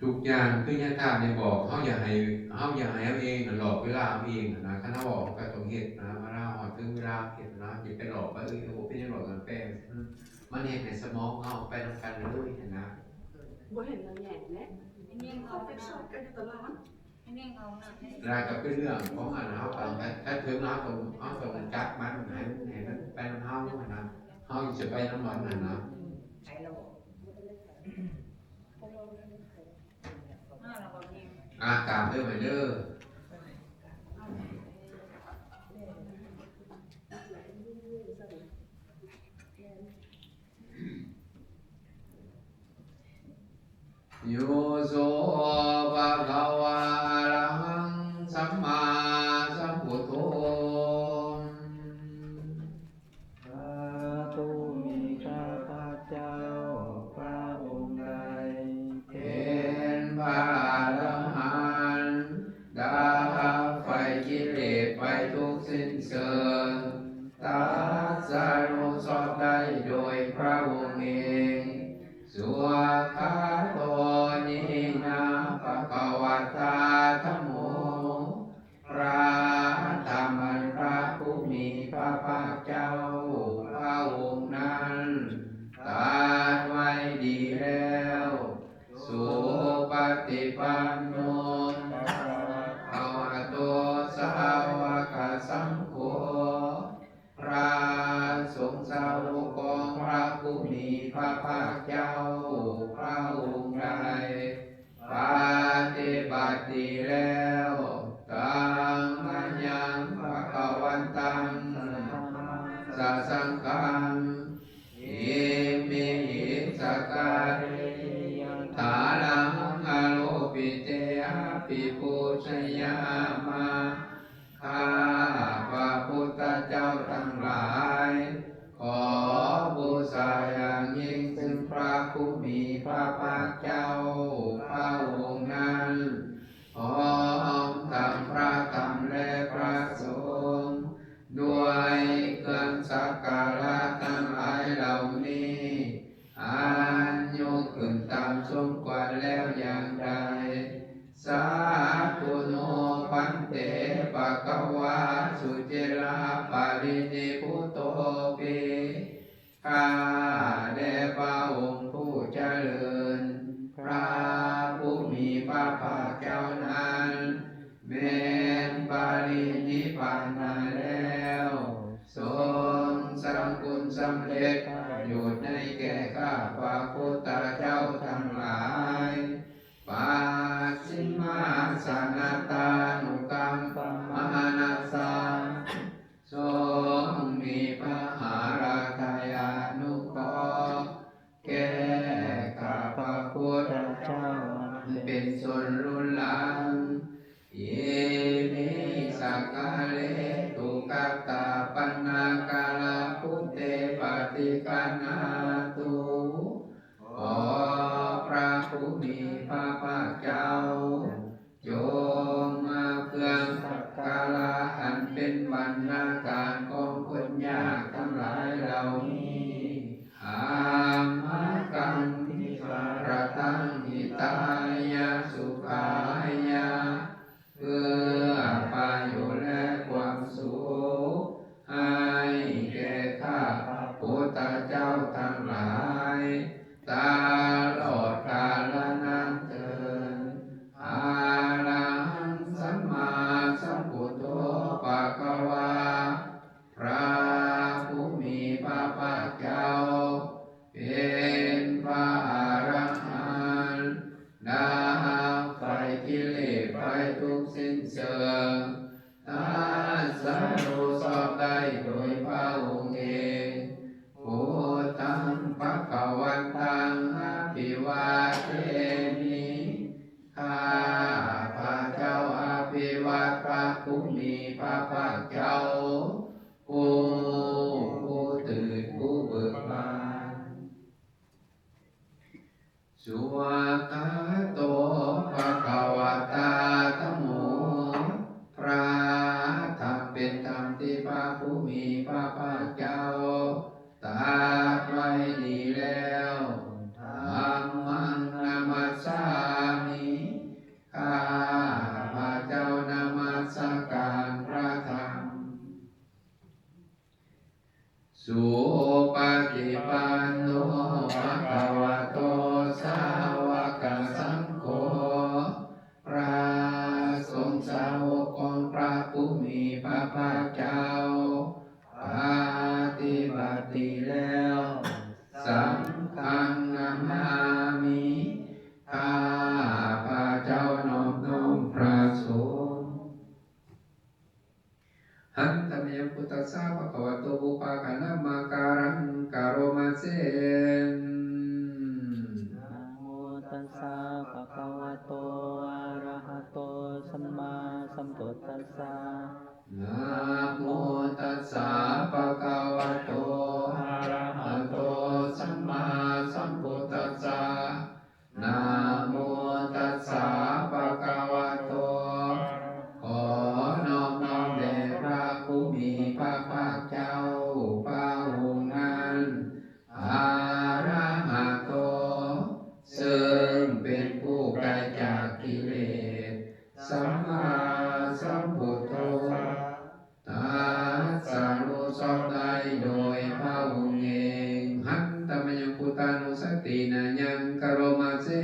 ທຸກຢ່າງຄືຍາຖານີ້ບອກ ເຮົາຢາກໃຫ້ ເຮົາຢາກໃຫ້ເຮົາເອງນັ້ນຫຼອກເວລາເຮົາເອງຫັ້ນນະ. ຄັນເຮົາເວົ້າກໍຕ້ອງເຮັດນະ ເວລາຮອດເຖິງເວລາເຮັດນະ. ຢ່າໄປຫຼອກວ່າ ເອີ ໂອ້ ເປັນຫຍັງຫຼອກກັນແປງ ມັນເຮັດໃຫ້ສະໝອງເຮົາໄປນຳກັນເລີຍຫັ້ນນະ. ບໍ່ເຫັນລະແຍງເດ້ ເຂົາໄປຊອກກັນຢູ່ຕະຫຼາດ. ລະກໍເປັນເລື່ອງຂອງອັນເຮົາ ຄັນ ຄັນເຖິງເຮົາຕ້ອງ ເຮົາຕ້ອງຈັດມັນໃຫ້ ໃຫ້ມັນໄປນຳເຮົາຫັ້ນນະ. ເຮົາຊິໄປນຳມັນຫັ້ນນະ. ອາ ຕາມເດີ ໄປເດີ. ໂຍໂສ ພະຄະວາ ອະລະຫັງ ສຳມາສຳພຸດໂທ. ພະຜູ້ມີພະພາກເຈົ້າພະອົງໃດ ເປັນພະອະລະຫັນ ດັບໄຟກິເລດໄປທຸກສິ້ນເຊີງ ຕັດສະຮູ້ຊອບໄດ້ໂດຍພະອົງເອງ. ສຸຂະໂຕ ຍະນະ ພະຄະວະຕາ ທຳໂມ ພະທຳອັນພະຜູ້ມີພະພາກເຈົ້າພະອົງນັ້ນຕັດໄວ້ດີແລ້ວ. ສຸປະຕິປັນໂນ ພະຄະວະໂຕ ສາວະກະສັງໂຄ ພະສົງສາວົກຂອງພະຜູ້ມີພະພາກເຈົ້າພະອົງໃດ ປະຕິບັດດີແລ້ວ ຕັງມະຍັງ ພະຄະວັນຕັງ ສະສັງຄັງ ອິເມຫິ ສະກາເຣ ຍະຖາ ລະຫັງ ອະໂລປິເຕ ອະພິປູຊະຍາມະ. ຂ້າພະພຸດທະເຈົ້າທັງຫຼາຍ ຂໍບູຊາຢ່າງຍິ່ງເຊິ່ງພະຜູ້ມີພະພາກເຈົ້າພະອົງນັ້ນ ພ້ອມທັງພະທຳ ແລະ ພະສົງ ດ້ວຍເຄື່ອງສັກກາລະທັງຫຼາຍເຫຼົ່ານີ້ ອັນຍົກຂຶ້ນຕາມສົມຄວນແລ້ວຢ່າງໃດ. ສາທຸໂນ ພັນເຕ ພະຄະວາ ສຸຈິລະປະລິນິບພຸດໂຕ ພິກ ຂ້າແດ່ພະອົງຜູ້ຈະເລີນ ພະຜູ້ມີພະພາກເຈົ້ານັ້ນ ແມ່ນປະລິນິບພານນາແລ້ວ ຊົງສ້າງຄຸນສຳເລັດປະໂຫຍດໃຫ້ແກ່ຂ້າພະພຸດທະເຈົ້າທັງຫຼາຍ. ປັດຊິມາສະນະຕານຸກຳປະມານະສາ ຊົງມີພະຫາລະໄທອານຸເຄາະ ติกานาตุ ขอพระผู้มีพระภาคเจ้า จงมาเพื่อสักการะอันเป็นบรรณาการของคนยากทั้งหลายเหล่านี้ อัมมะกัง ทิสารตัง หิตายะ สุขายะ เพื่อประโยชน์และความสุข ให้แก่ข้าพระพุทธเจ้าทั้งหลาย ตลอดกาลนานเทอญ อะระหัง สัมมาสัมพุทโธ ภะคะวา พระผู้มีพระภาคเจ้า เป็นพระอรหันต์ ดับไฟกิเลส ไฟทุกข์สิ้นเชิง ตรัสรู้ชอบได้โดยพระองค์เอง พุทธัง ภะคะวันตัง อะภิวาเทมิ ข้าพระเจ้าอภิวาทพระผู้มีพระภาคเจ้า ผู้ ผู้ตื่น ผู้เบิกบาน สุวัคคโต ภะคะวะตา ธัมโม พระธรรมเป็นธรรมที่พระผู้มีพระภาคเจ้าตรัสไว้ดีแล้ว ธัมมัง นะมัสสามิ ข้าพระเจ้านมัสการพระธรรม สุปฏิปันโน ภะคะวะโต สาวกสังโฆ พระสงฆ์สาวกของพระผู้มีพระภาคเจ้า ปฏิบัติดีแล้ว สังฆัง นะมามิ ข้าพระเจ้านอบน้อมพระสงฆ์ Handa mayaṃ buddhassa bhagavato pubbakānamakāraṃ karoma se. Namo tassa bhagavato arahato sammāsambuddhassa. Namo tassa bhagavato arahato sammāsambuddhassa. Namo tassa bhagavato ขอนอบน้อมแด่พระผู้มีพระภาคเจ้าพระองค์นั้น อะระหะโต ซึ่งเป็นผู้ไกลจากกิเลส สัมมาสัมพุทโธ ตรัสรู้ชอบได้โดยพระองค์เอง Handa mayaṃ buddhānussatinayaṃ karoma se.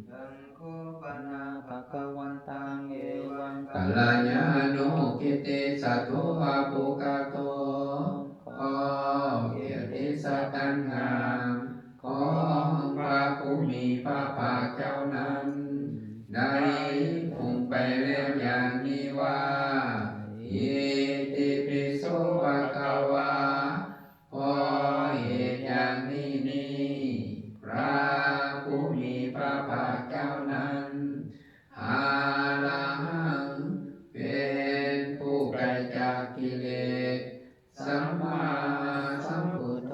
Bhikkhū pana bhagavantaṃ evaṃ kalyāṇo kittisaddo abbhuggato ขอเกียรติยศอันงาม ของพระผู้มีพระภาคเจ้านั้น ได้คงไปแล้วอย่างนี้ว่า Itipi so bhagavā เพราะเหตุอย่างนี้นี้ พระผู้มีพระภาคเจ้านั้น อะระหัง เป็นผู้ไกลจากกิเลส สัมมาสัมพุทโธ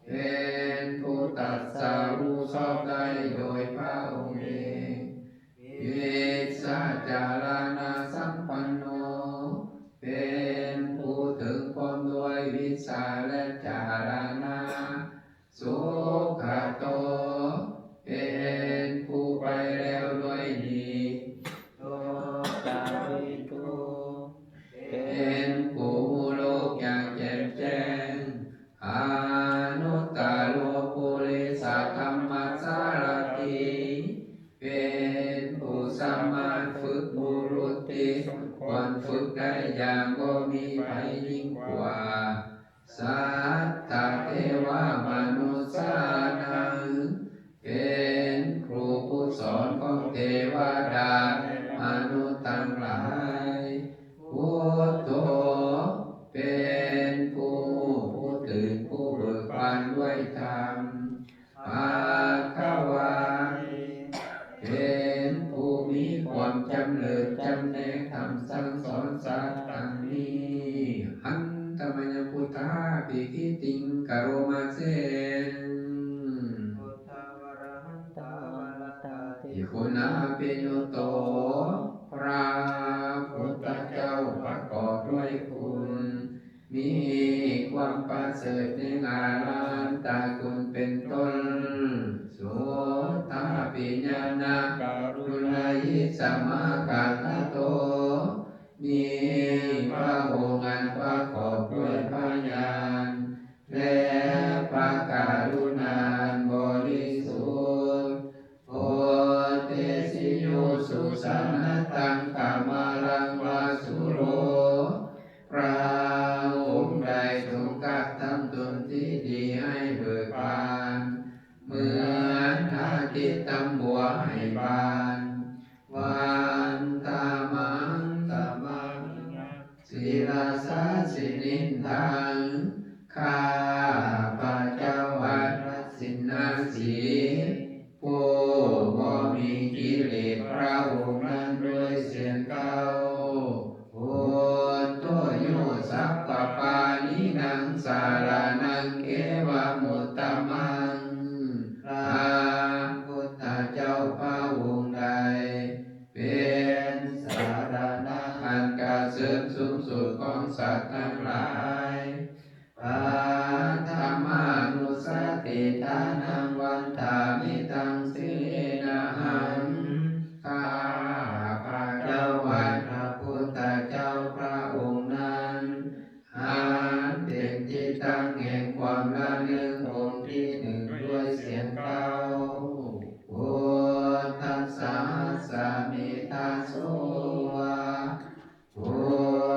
เป็นผู้ตรัสรู้ชอบได้โดยพระองค์เอง วิชชาจารณสัมปันโน เป็นผู้ถึงพร้อมด้วยวิชชาและจารณะ สุขโต เป็นผู้ไปแล้วด้วยดี โตจาริตุ เป็นผู้รู้โลกอย่างแจ่มแจ้ง Anuttaro purisadammasārathi เป็นผู้สามารถฝึกบุรุษที่สมควรฝึกได้อย่างบ่มีใครยิ่งกว่า Sattha devamanussānaṃ เป็นครูผู้สอนของเทวดาและมนุษย์ทั้งหลาย Buddho เป็นผู้รู้ผู้ตื่นผู้เบิกบานด้วยธรรม Bhagavā เป็นผู้มีความจำเริญจำแนกธรรมสั่งสอนสัตว์ดังนี้ Handa mayaṃ buddhā ภิกขิติง กะโรมาเส พุทธาวะระหันตาวะรัตตา ภิกขุนาภิญญุโต พระพุทธเจ้าประกอบด้วยคุณ มีความประเสริฐในอรหันตคุณเป็นต้น สุทธาภิญญาณะ กรุณาหิสมากาตโต มีพระองค์อันประกอบด้วยพระญาณ และพระกรุณาอันบริสุทธิ์ โพเทสิโยสุสานะตังกามะลังวาสุโร พระองค์ได้ทรงกระทำตนที่ดีให้เบิกบาน เหมือนอาทิตย์ทำบัวให้บาน วันทามังสมามินัง ศิรสาสินินทัง ข้าพระเจ้าอันทักษิณาสี ผู้บ่มีกิเลสพระองค์นั้นด้วยเสียงเก้า พุทโธโยสัพพปาณินังสารณังเขวะมุตตะมัง พระพุทธเจ้าพระองค์ใด เป็นสารณะอันกระเสริมสูงสุดของสัตว์ทั้งหลาย ปัทมานุสสะติทานังวันทามิตังสิเรนะหัง ข้าพระเจ้าอันพระพุทธเจ้าพระองค์นั้น อันเป็นที่ตั้งแห่งความระลึกองค์ที่หนึ่งด้วยเสียงเก้า พุทธัสสะหัสสะมิทาโสวา พุ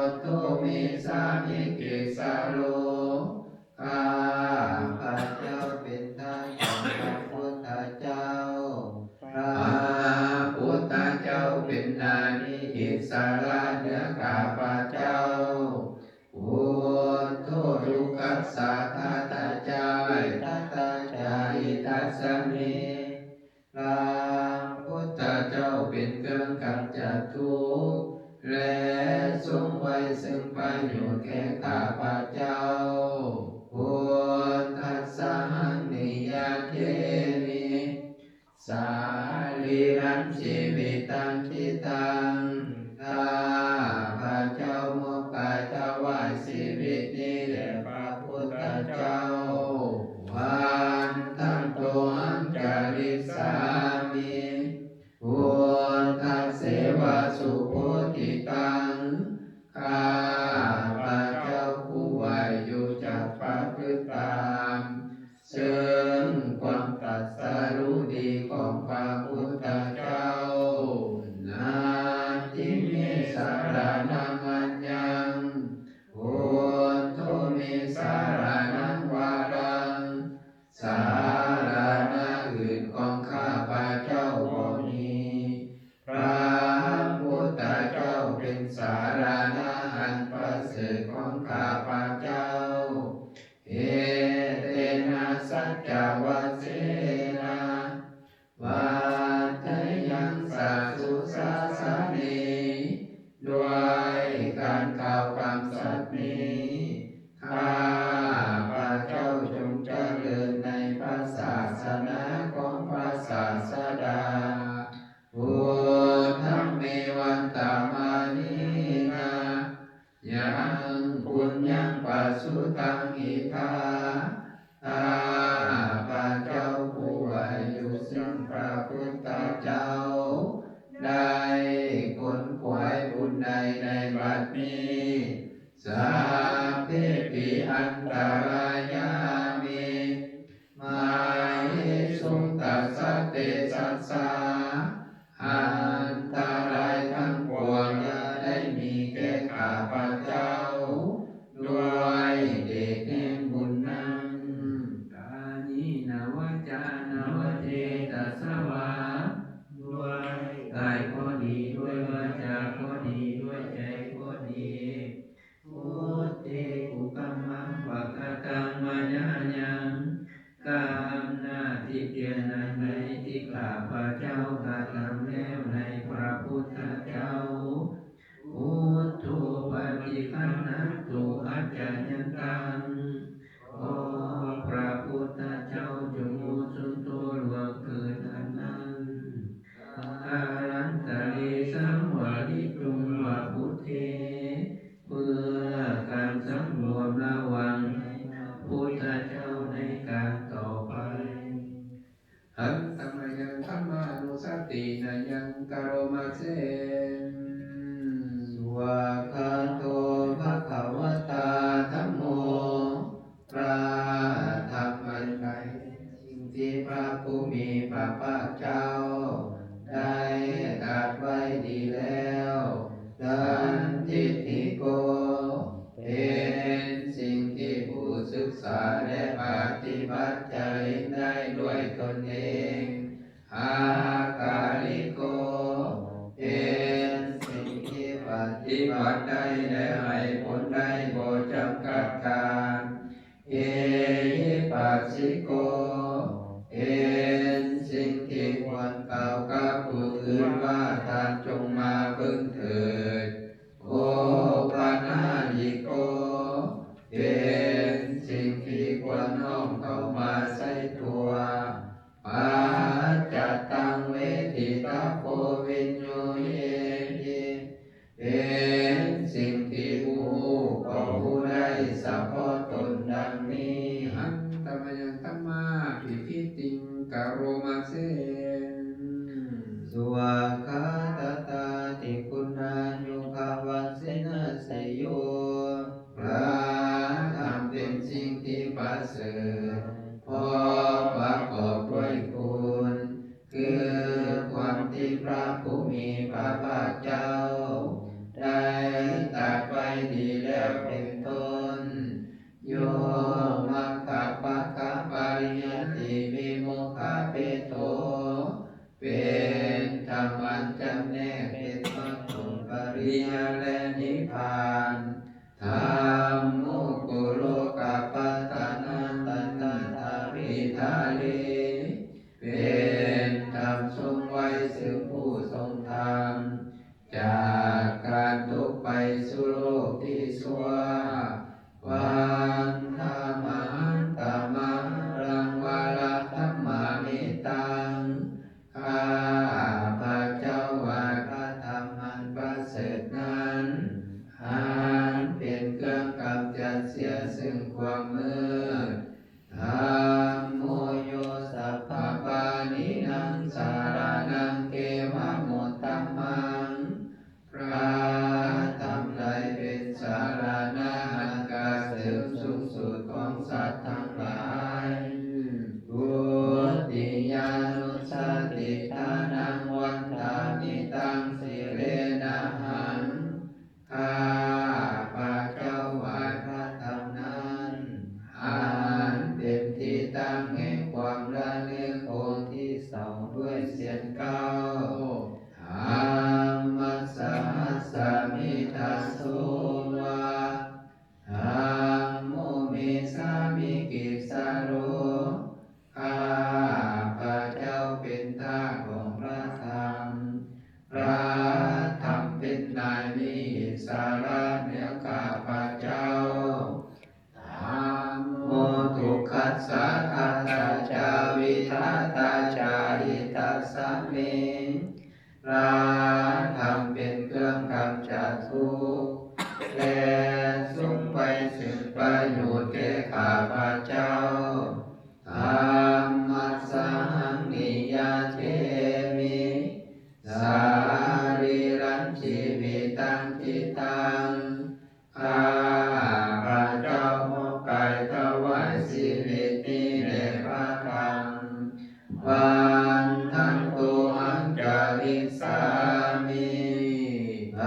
ทโธเมสามิกิสสะโร ข้าพระเจ้าเป็นทาสของพระพุทธเจ้า พระพุทธเจ้าเป็นนานิอิสระเหนือข้าพระเจ้า พุทโธทุกขัสสะทัตถะจา ทัตถะจาอิทัสสะเม พระพุทธเจ้าเป็นเครื่องกำจัดทุกข์ และทรงไว้ซึ่งประโยชน์แก่ข้าพระเจ้า พุทธัสสะหังนิยาเทมิ สารีรังชีวิตังทิตัง ข้าพระเจ้ามอบกายถวายชีวิตนี้แด่พระพุทธเจ้า วันทังโตหังจาริสสามิ พุทธัสเสวะสุโพธิตัง ข้าพระเจ้าผู้ไหวอยู่จักประพฤติตาม ซึ่งความตรัสรู้ดีของพระพุทธเจ้า นัตถิเมสะระณังอัญญัง พุทโธเมสะระณังวะรัง สะระณะอื่นของข้าพระเจ้าบ่มี พระพุทธเจ้าเป็นสะระณะอันประเสริฐของข้าพระเจ้า เอเตนะสัจจวัจเจนะ วัตถยังสาสุสาสะเน ด้วยการกล่าวคำสัตย์นี้ ข้าพระเจ้าจงเจริญในพระศาสนาของพระศาสดา พุทธังเมวันทามานินะ ยังปุญญังปะสุตังอิทา ข้าพระเจ้าผู้ไหวอยู่ซึ่งพระพุทธเจ้า ได้ขนขวายบุญใดในบัดนี้ สัพเพปิอันตรายาเม มาเหสุง ตัสสะเตสัสสา อันตรายทั้งปวงอย่าได้มีแก่ข้าพระเจ้า ด้วยเดชแห่งบุญนั้น พร ສຶກສາ ແລະ ປະຕິບັດຈະເຫັນໄດ້ດ້ວຍຕົນເອງ. ອາກາລິໂກ ເປັນສິ່ງທີ່ປະຕິບັດໄດ້ ແລະ ໃຫ້ຜົນໄດ້ບໍ່ຈຳກັດການ. ເອຫິປັດສິໂກ ເປັນສິ່ງທີ່ຄວນກ່າວກັບຜູ້ອື່ນວ່າ ທ່ານຈົ່ງມາເບິ່ງເຖີດ. ໂອປະນາຍິໂກ ເປັນສິ່ງທີ່ຄວນນ້ອມເຂົ້າມາໃສ່ຕົວ. ປັດຈະຕັງເວທິຕະໂພວິນໂຍເຫຫິ ເປັນສິ່ງທີ່ຜູ້ຮູ້ກໍຮູ້ໄດ້ສະເພາະຕົນດັ່ງນີ້. ຫັນຕະມະຍັງທຳມາພິທິຕິງກະໂຣມະເຊ ສຸອາຄາຕະຕາຕິຄຸນນານຸພາວາເສນະເຊໂຍ ພະທຳເປັນສິ່ງທີ່ປະເສີດ ເພາະປະກອບດ້ວຍຄຸນ ຄືຄວາມທີ່ພະຜູ້ມີພະພາກເຈົ້າ ໄດ້ຕັດໄວ້ດີແລ້ວເປັນຕົ້ນ ໂຍມັກຂະປັກຂະປະລິຍັນຕິວິໂມກຂະເພໂທ ເປັນທຳອັນຈຳແນກເປັນມັກຜົນປະລິຍັນ ແລະ ນິບພານ. ທຳໂມກຸໂລກະປັດຕະນານັນຕະທາວິທາເລ ເປັນທຳຊົງໄວ້ເຊິ່ງຜູ້ຊົງທຳ ຈາກການຕົກໄປສູ່ໂລກທີ່ຊົ່ວ. ວັນທະມະຫັງຕະມະລັງວະລະທຳມາມິຕັງ ຂ້າພະເຈົ້າໄຫວ້ພະທຳອັນປະເສີດນັ້ນ ອັນເປັນເຄື່ອງກຳຈັດເສຍເຊິ່ງຄວາມມືດ. ທຳໂມໂຍສັບພະປານີນັງສາລະນັງເກວະມຸດຕະມັງ ພະທຳໃດເປັນສາລະນະອັນກະເສີມສູງສຸດຂອງສັດທັງຫຼາຍ. ປຸດຕິຍານຸສາຕິຖານັງວັນທາມິຕັງສິເຣນະຫັງ ຂ້າພະເຈົ້າໄຫວ້ພະທຳນັ້ນ ອັນເປັນທີ່ຕັ້ງແຫ່ງຄວາມລະນຶກອົງທີ່ສອງດ້ວຍສຽງກ້າວ. ທຳມັດສະຫັດສະມິທັດໂສວະ ທຳໂມເມສາມິກິດສະໂລ ຂ້າພະເຈົ້າເປັນທາດຂອງພະທຳ ພະທຳເປັນນາຍມີອິດສະຫຼະເໜືອຂ້າພະເຈົ້າ. ທຳໂມທຸກຂັດສາຄາຕາຈາວິທາຕາຈາຫິຕັດສະມິງ ພະທຳເປັນເຄື່ອງກຳຈັດທຸກ ແລະ ຊົງໄວ້ເຊິ່ງປະໂຫຍດແກ່ຂ້າພະເຈົ້າ. ທຳມັດສະຫັງນິຍາເທມິ ສະລີລັງຊີວິຕັງຈິດຕັງ ຂ້າພະເຈົ້າມອບກາຍຖວາຍຊີວິດນີ້ແດ່ພະທຳ. ວັນທັງໂຕຫັງຈະລິສາມິ ທ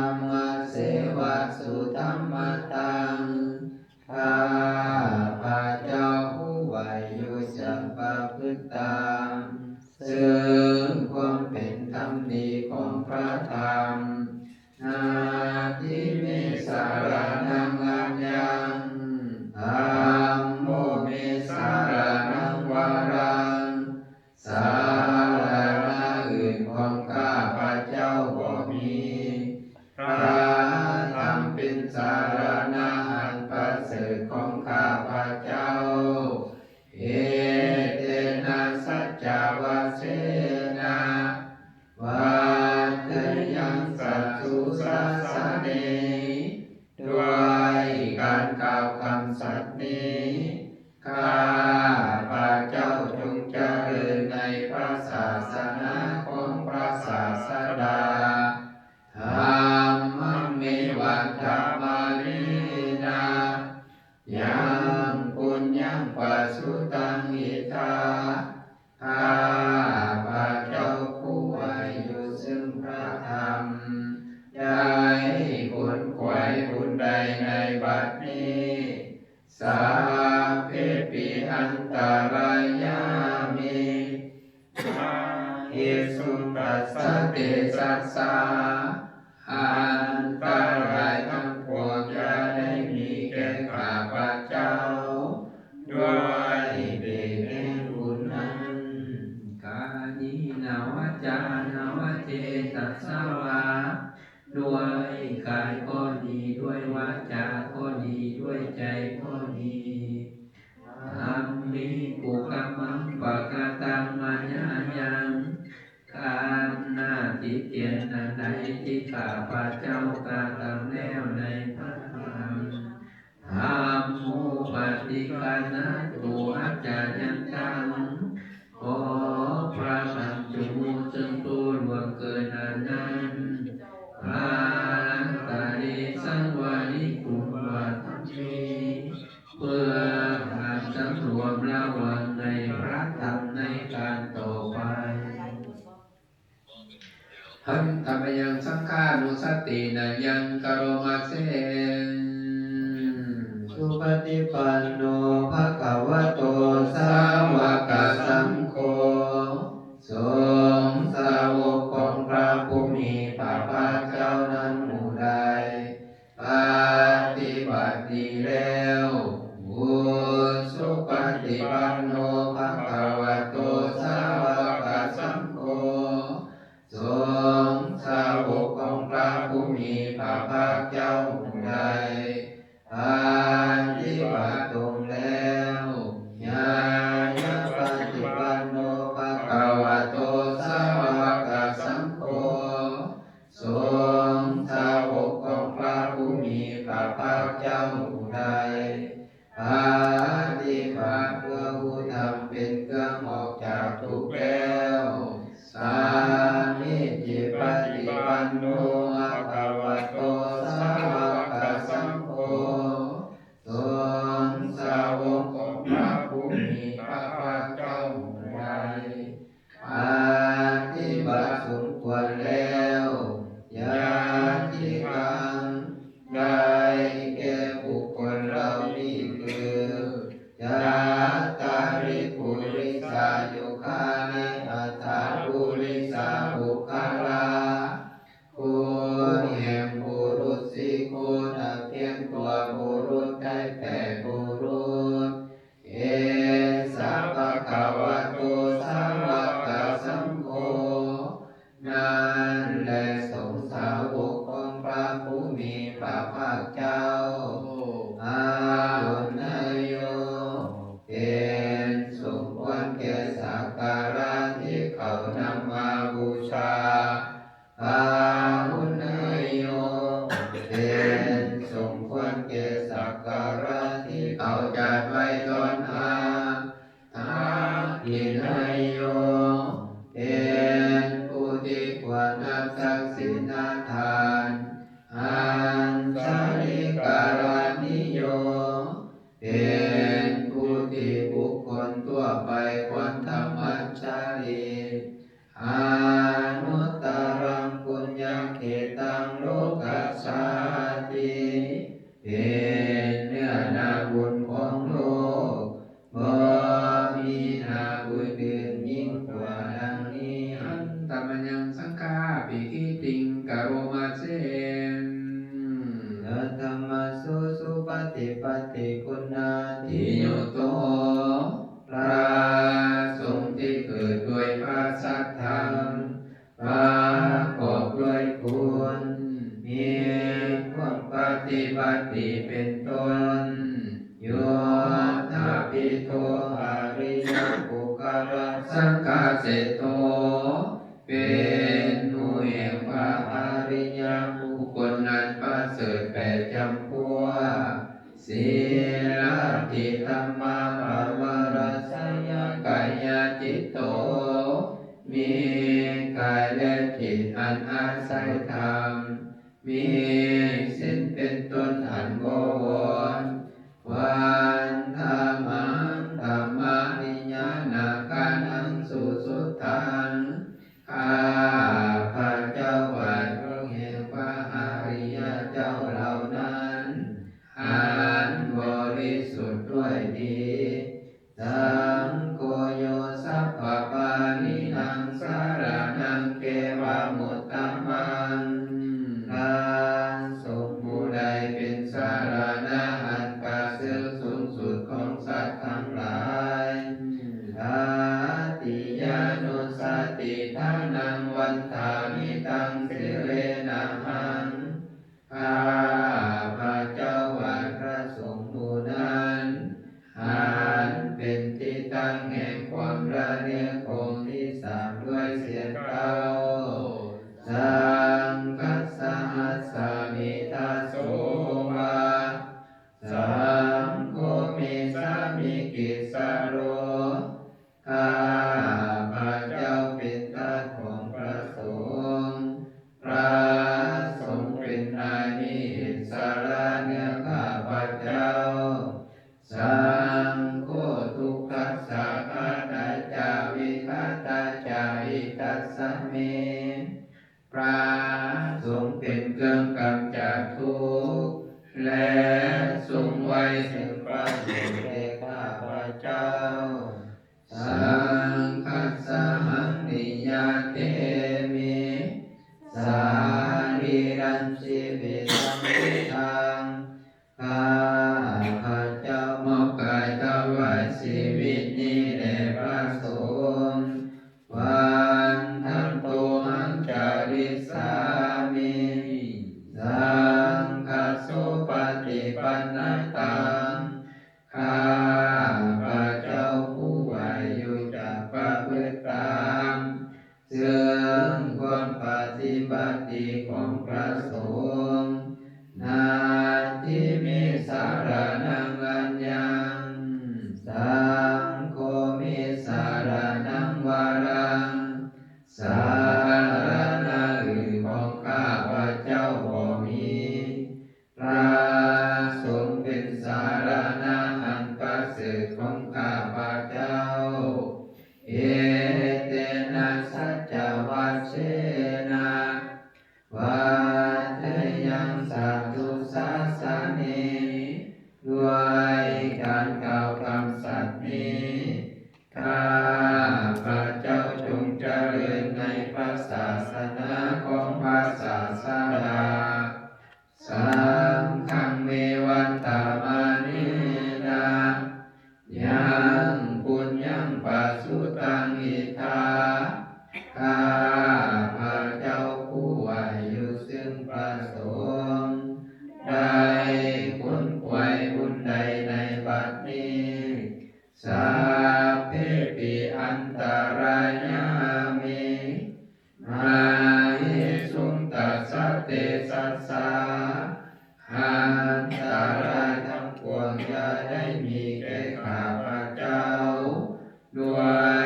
ຳມັດເສວະສຸທຳມັດຕັງ ຂ້າພະເຈົ້າຮູ້ໄຫວຢູ່ຈະປະພຶດຕາມເຊິ່ງຄວາມເປັນທຳດີຂອງພະທຳ. ນາທິເມສະລະນັງອັນຍັງ ທຳໂມເມສະລະນັງວະລັງ ສາລະນະອື່ນຂອງຂ້າພະເຈົ້າບໍ່ມີ ພະທຳເປັນສາລະນະອັນປະເສີດຂອງຂ້າພະເຈົ້າ. ເອເຕນະສັດຈະວະເຊນະ ວັດທະຍັງສັດຖຸສາສະເນ ດ້ວຍການກ່າວຄຳສັດນີ້ ຂ້າພະເຈົ້າຈົ່ງຈະເລີນໃນພະສາສະໜາຂອງພະສາສະດາ. ທຳມັງເມວັດຖະມາເນນະ ຍັງປຸນຍັງປະສຸຕັງອິດຖາ ຂ້າພະເຈົ້າຜູ້ອາຍຸເຊິ່ງພະທຳ ໄດ້ຂົນຂວາຍບຸນໄດ້ໃນບັດນີ້. ສ Sabbepi antarāyā me māhesuṃ tassa tejasā. ອັນຕະລາຍທັງປວງຢ່າໄດ້ມີແກ່ຂ້າພະເຈົ້າ ດ້ວຍເດດແຫ່ງບຸນນັ້ນ. Kāyena vācāya va cetasā vā ດ້ວຍກາຍກໍດີ ດ້ວຍວາຈາກໍດີ ດ້ວຍໃຈກໍດີ. Dhamme kukammaṃ pakataṃ mayā yaṃ ການໜ້າຕິຕຽນອັນໃດທີ່ຂ້າພະເຈົ້າກະທຳແລ້ວໃນພະທຳ. Dhammo paṭiggaṇhatu accayantaṃ ຂໍພະທຳຈົ່ງຮູ້ເຊິ່ງໂທດລ່ວງເກີນອັນນັ້ນ. Bhātare saṃvarituṃ va dhamme ເພື່ອການສຳລວມລະວັງໃນພະທຳໃນການຕໍ່ໄປ. Handa mayaṃ saṅghānussatinayaṃ karoma se. Supaṭipanno bhagavato sāvakasaṅgho. ສົງສາວົກຂອງພະຜູ້ມີພະພາກເຈົ້ານັ້ນໝູ່ໃດ ປະຕິບັດດີແລ້ວ. Ujupaṭipanno bhagavato sāvakasaṅgho. ສົງສາວົກຂອງພະຜູ້ມີພະພາກເຈົ້າຜູ້ໃດປະຕິບັດຕົງແລ້ວ. Ñāyapaṭipanno bhagavato sāvakasaṅgho. ສົງສາວົກຂອງພະຜູ້ມີພະພາກເຈົ້າຜູ້ໃດ ປະຕິບັດເພື່ອຮູ້ທຳເປັນເຄື່ອງອອກຈາກທຸກແລ້ວ. Sāmīcipaṭipanno bhagavato sāvakasaṅgho. ສົງສາວົກຂອງພະຜູ້ມີພະພາກເຈົ້າຜູ້ໃດ ປະຕິບັດສົມຄວນແລ້ວ. Yadidaṃ ໄດ້ແກ່ບຸກຄົນເຫຼົ່ານີ້ຄື Cattāri purisayugāni aṭṭha purisapuggalā. ຜູ້ແຫ່ງບຸລຸດສີ່ຄົນ ອະພຽງຕົວບຸລຸດໄດ້ແປດບຸລຸດ. Esa bhagavato sāvakasaṅgho. ນັ້ນແລະ ສົງສາວົກຂອງພະຜູ້ມີພະພາກເຈົ້າ ອາຫົນະໂຍ ເປັນສົມຄວນແກ່ສັກກາລະທີ່ເຂົານຳມາບູຊາ. ປາຫຸນະໂຍ ເປັນສົມຄວນແກ່ສັກກາລະທີ່ເຂົາຈັດໄວ້ຕ້ອນຮັບ. ທັກຂິນະໂຍ ເປັນຜູ້ທີ່ຄວນຮັບທັກຂິນະທານ. ອັນຊະລິກາລະນິໂຍ ເປັນຜູ້ທີ່ບຸກຄົນທົ່ວໄປຄວນທຳອັນຊະລິ. Anuttaraṃ puññakkhettaṃ lokassāti. ເປັນເນື້ອນາບຸນຂອງໂລກ ບໍ່ມີນາບຸນອື່ນຍິ່ງກວ່າດັ່ງນີ້. Handa mayaṃ saṅghābhigītiṃ karoma se. Katamatthu suppaṭipattiguṇādiyutto. ພະສົງທີ່ເກີດດ້ວຍພະສັດທຳ ປະກອບດ້ວຍຄຸນ ມີຄວາມປະຕິບັດດີເປັນຕົ້ນ. Yoṭṭhabbidho ariyapuggalasaṅghaseṭṭho. ເປັນໝູ່ແຫ່ງພະອະລິຍະບຸກຄົນອັນປະເສີດແປດຈຳພວກ. Sīlādidhammapavarāsayakāyacitto. ມີກາຍແລະຈິດອັນອາໄສທຳ ມີສິນເປັນຕົ້ນອັນບໍ່ວອນ. Vandāmahaṃ dhammāriyañāṇagaṇaṃ susuddhaṃ. ຂ້າພະເຈົ້າໄຫວ້ພະແຫ່ງພະອະລິຍະເຈົ້າເຫຼົ່ານັ້ນ ອັນບໍລິສຸດ ດ້ວຍດີ ສັງໂຄ ໂຍ ສັບພະປານີນັງ ສະລະນັງ ເກວະ ມຸດຕະມັງ ພະສົງຜູ້ໃດເປັນສະລະນະອັນປະເສີດສູງສຸດຂອງສັດທັງຫຼາຍ ຕະຕິຍານຸສະຕິທານັງ ວັນທາມິຕັງ ສິເລນະຫັງ ຂ້າພະເຈົ້າໄຫວ້ພະສົງໝູ່ນັ້ນ ອັນເປັນທີ່ຕັ້ງແຫ່ງຄວາມລະນຶກອົງທີ່ສ້າງດ້ວຍສຽງເຕົ້າ ສັງຄັດສະຫັດສະມິ ທາໂສ ວາ ສັງໂຄ ເມ ສາມິ ກິດສະໂລ ຂ້າພະເຈົ້າເປັນທາດຂອງພະສົງ ພະສົງເປັນນາຍມີອິດສະຫຼະເໜືອຂ້າພະເຈົ້າ ສັງໂຄ ທຸກຂັດສະຄະຕາຈາ ວິຄະຕາຈາ ຫິຕັດສະເມ ພະສົງເປັນເຄື່ອງກຳຈັດທຸກ ແລະ ຊົງໄວ້ເຖິງປະໂຫຍດແກ່ຂ້າພະເຈົ້າ ສັງຄັດສະຫັງ ນິຍາເທມິ ສະລີລັງ ຊີວິຕັງ ພຸດທັງ ຂ້າພະເຈົ້າມອບກາຍຖວາຍຊີວິດນີ້ແດ່ພະສົງ ວັນທັງ ໂຕຫັງ ຈາລິສາມິ ສັງຄະໂສ ປະຕິປັນນະຕັງ ຂ້າພະເຈົ້າຜູ້ໄຫວຢູ່ຈະປະພຶດຕາມ ເຊິ່ງຄວາມປະຕິບັດດີຂອງພະສົງ ນັດຖິ ເມ ສະລະນັງ ອັນຍັງ ສັງໂຄ ເມ ສະລະນັງ ວະລັງ ສະລະນະອື່ນຂອງຂ້າພະເຈົ້າບໍ່ມີ ພະສົງເປັນສະລະນະອັນປະເສີດຂອງຂ້າພະເຈົ້າ ເອເຕນະ ສັດຈະວັດເຊນະ ວັດທະຍັງ ສາທຸສາສະເນ ດ້ວຍການກ່າວຄຳສັດນີ້ ຂ້າພະເຈົ້າຈົ່ງຈະເລີນໃນພະສາສະໜາຂອງພະສາສະດາ ສັງຄັງ ເມ ວັດຕະມະເນນະ ຍັງ ປຸນຍັງ ປະສຸຕັງ ອິດຖາ ຂ້າພະເຈົ້າຜູ້ໄຫວຢູ່ເຊິ່ງພະສົງ ໄດ້ຂົນຂວາຍບຸນໃດໃນບັດນີ້ ສັບເພປິ ອັນຕະລາຍາມິ ມະເຫສຸງ ຕັດສະ ເຕຊັດສາ ອັນຕະລາຍທັງປວງຢ່າໄດ້ມີແກ່ຂ້າພະເຈົ້າ ດ້ວ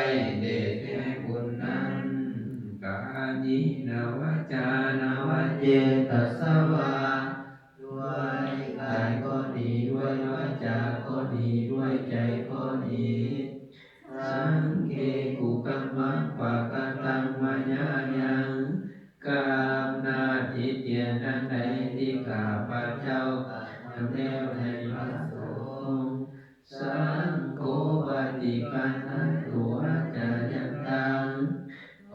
ຍເດດແຫ່ງບຸນນັ້ນ ກາເຍນະ ວາຈານະ ວະເຈຕະສະວາ ດ້ວຍກາຍກໍດີ ດ້ວຍວາจาก็ດີ ດ້ວຍໃຈກໍດີ ສັງເກ ກຸກຳມັງ ປະກະຕັງ ມະຍາຍັງ ກຳໜ້າທີ່ຕຽນອັນໃດທີ່ຂ້າພະເຈົ້າກະທຳແລ້ວໃນພະສົງ ສັງໂຄ ປະຕິການະຕຸ ອາຈາຍັນຕັງ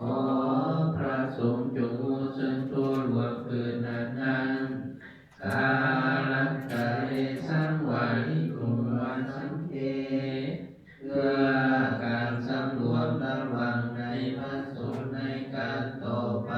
ຂໍພະສົງຈົ່ງຮູ້ເຊິ່ງໂທດລ່ວງເກີນອັນນັ້ນ ກາລັນຕະເລ ສັງວາລິໂກ ວະສັງເຄ ເພື່ອການສຳລວມລະວັງໃນພະສົງໃນການຕໍ່ໄປ.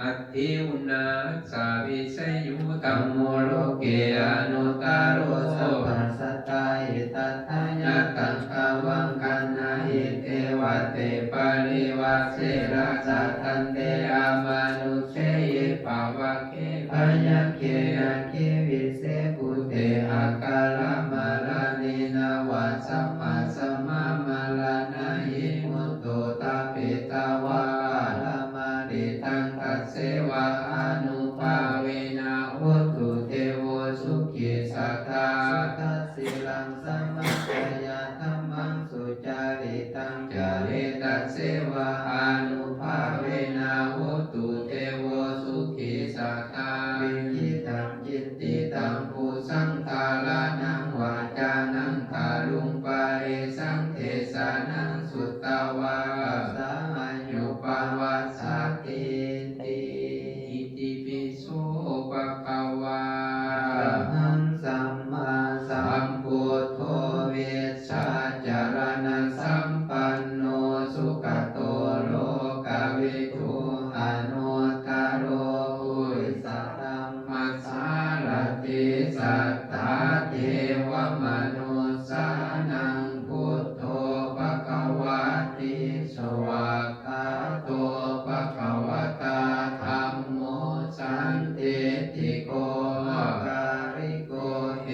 ອັດຖິ ອຸນນະ ສາວິສະໂຍ ທຳໂມ ໂລເກ ອະນຸດຕະໂລ ສັບພະສັດຕາ ຫິຕະທາ ຍະຕັງ ທະວັງ ຄັນນະຫິ ເທວະເຕ ປະລິວາເສນະ ສາທັນເຕ ອະມານຸເສ ເຍ ພະວັກເຂ ພະຍັກເຂ ນາກເຂ ວິເສ ພູເຕ ອາກາລະມະລະເນນະ ວະ ສະມາສະມາມະລະນະຫິ ມຸດໂຕ ຕະເປຕະວາ ອາລະມະເນຕັງ ຕັດເສວະອານຸພາເວນະ ໂຫຕຸ ເທໂວ ສຸຂີສັດທາ ສຸດທັດສິລັງ ສະມາດາຍະ ທຳມັງ ສຸຈາລິຕັງ ຈາເຣ ຕັດເສວະອານຸພາເວນະ ໂຫຕຸ ເທໂວ ສຸຂີສັດທາ ວິກິດຕັງ ຈິນຕິຕັງ ທາລະນັງວາຈານັງກະລຸງປະລິສັງເທສະນັງສຸດຕະວາ ສາອາຍຸປະວັດສະຕິຕິ ອິຕິປິໂສພະຄະວາ ອະລະຫັງສຳມາສຳພຸດໂທ ວິຊາຈາລະນະສຳປັນໂນ ສຸກະໂຕໂລກະວິທູ ອະນຸດຕະໂລ ປຸລິສະທຳມະສາລະຖິ ສັດຖາເທວະມະນຸດສານັງ ພຸດໂທພະຄະວາຕິ ສະຫວາກ ຂາໂຕພະຄະວະຕາ ທຳໂມ ສັນທິດຖິໂກ ອາກາລິໂກ ເອ